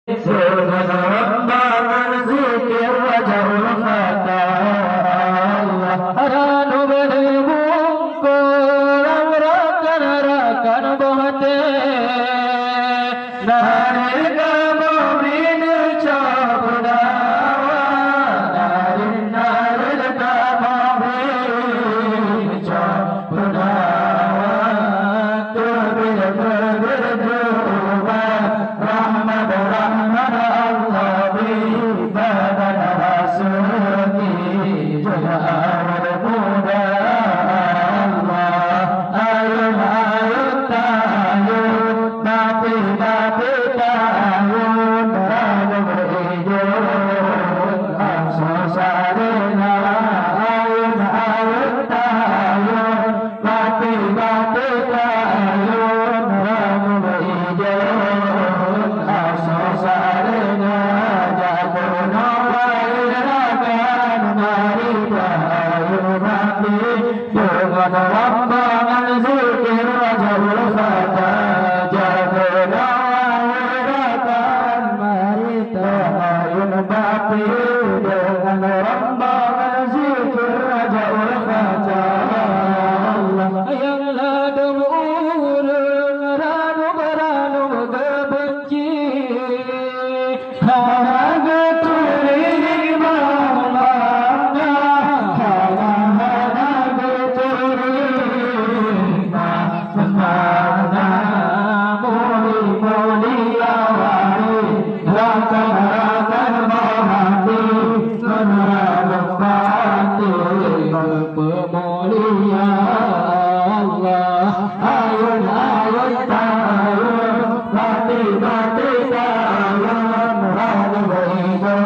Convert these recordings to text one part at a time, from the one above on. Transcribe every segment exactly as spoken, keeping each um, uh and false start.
Deungon rombongan zikir raja ulfata Allah. Ranub neubungkôh lam rakan-rakan boh tée. Nari kamoe mineucok peunawa, nari, nari kamoe mineucok peunawa. Teubiet-teubiet jeuet rahmat, rahmat Allah bri badan raseuki jeuet awak muda Allah. Ayun-ayun tayun, bati-bati tayun, ranub ijo asoe sarina. Ayun-ayun tayun, bati-bati tayun, ranub ijo asoe sarina. Jagoe nyoe rakan, mari tayun bati deungon rombongan zikir raja ulfata. Jagoe nyoe rakan, mari tayun bati deungon rombongan zikir raja ulfata. Allah nyang ladôm ureuëng ranub-ranub geubenci. Hana geuturi bangga, hana, hana geuturi bangga. Muli-mulia wari, rakan-rakan boh hati, ngon ranub bati geupeumulia Allah. Ayun-ayun tayun, bati-bati tayun, ranub ijo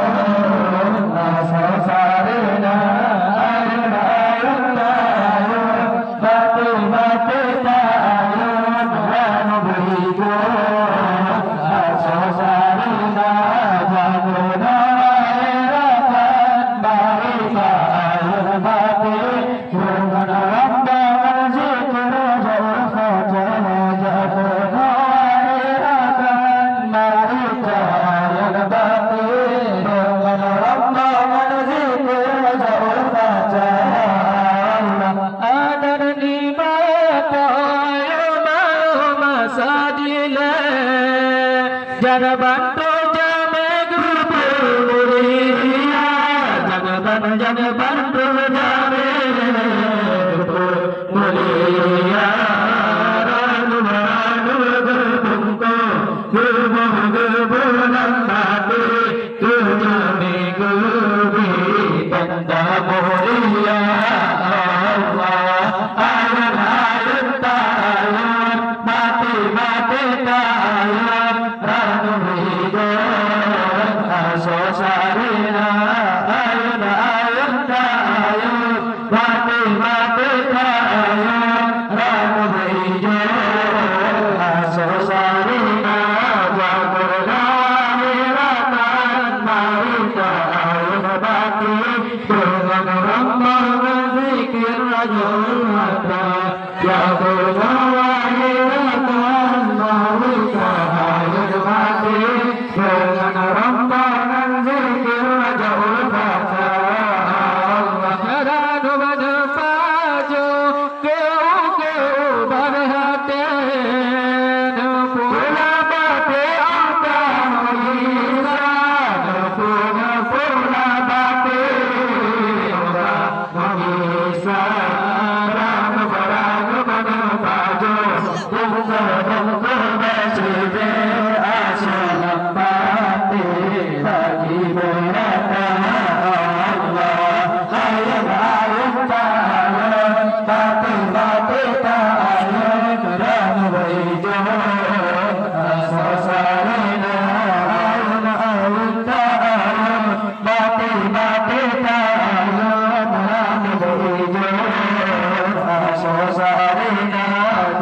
asoe sarina. Ayun-ayun tayun, bati-bati tayun, ranub ijo asoe sarina. Jagoe nyoe rakan, mari tayun bati deungon rombongan zikir raja ulfata. Jagoe nyoe rakan, mari tayun bati deungon rombongan zikir raja ulfata. Adan di mata yo malu masa dilée. Jan bantu jamé geupeumulia, jan ban, jan bantu jamé geupeumulia. Ranub-ranub geubungkôh, geuboh-geuboh lam bati, keu jamé geubri tanda mulia Allah. Ayun-ayun tayun, bati-bati tayun, ranub ijo asoe sarina. Ayun-ayun tayun, bati-bati tayun, ranub ijo asoe sarina. Jagoe nyoe rakan, mari tayun bati deungon rombongan zikir raja ulfata. Jagoe nyoe rakan, mari tayun bati deungon rombongan zikir raja ulfata. Allah nyang ranub neupajoh, keu-keu barhate neupula bati angka Isa, neupula bati angka Isa, ranub-ranub neupajoh, bungkôh-bungkôh bak sidéh, asoe lam bati lagi beurata Allah. Ayun-ayun tayun, bati-bati tayun, ranub ijo asoe sarina. Ayun-ayun tayun, bati-bati tayun, ranub ijo asoe sarina.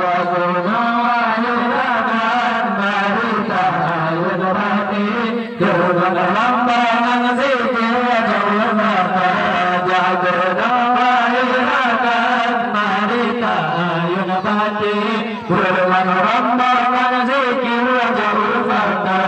Jagoe nyoe rakan, mari tayun bati deungon rombongan zikir raja ulfata. Jagoe nyoe rakan, mari tayun bati deungon rombongan zikir raja ulfata.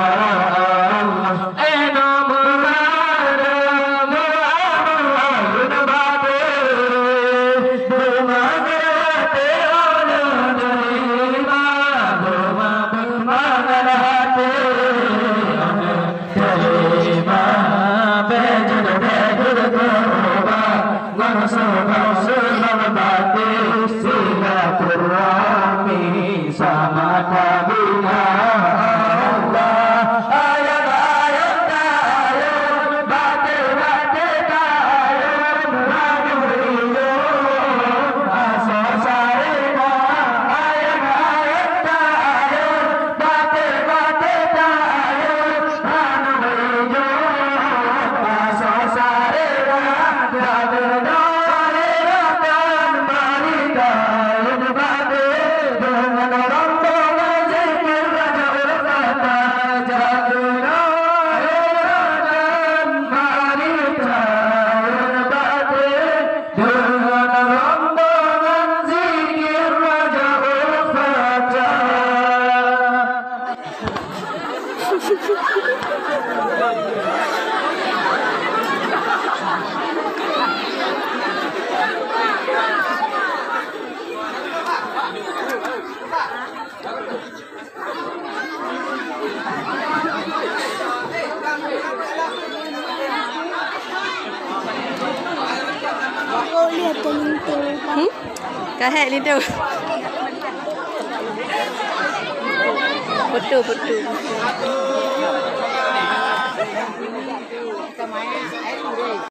Hmm? Ka hék linto. Betul, betul.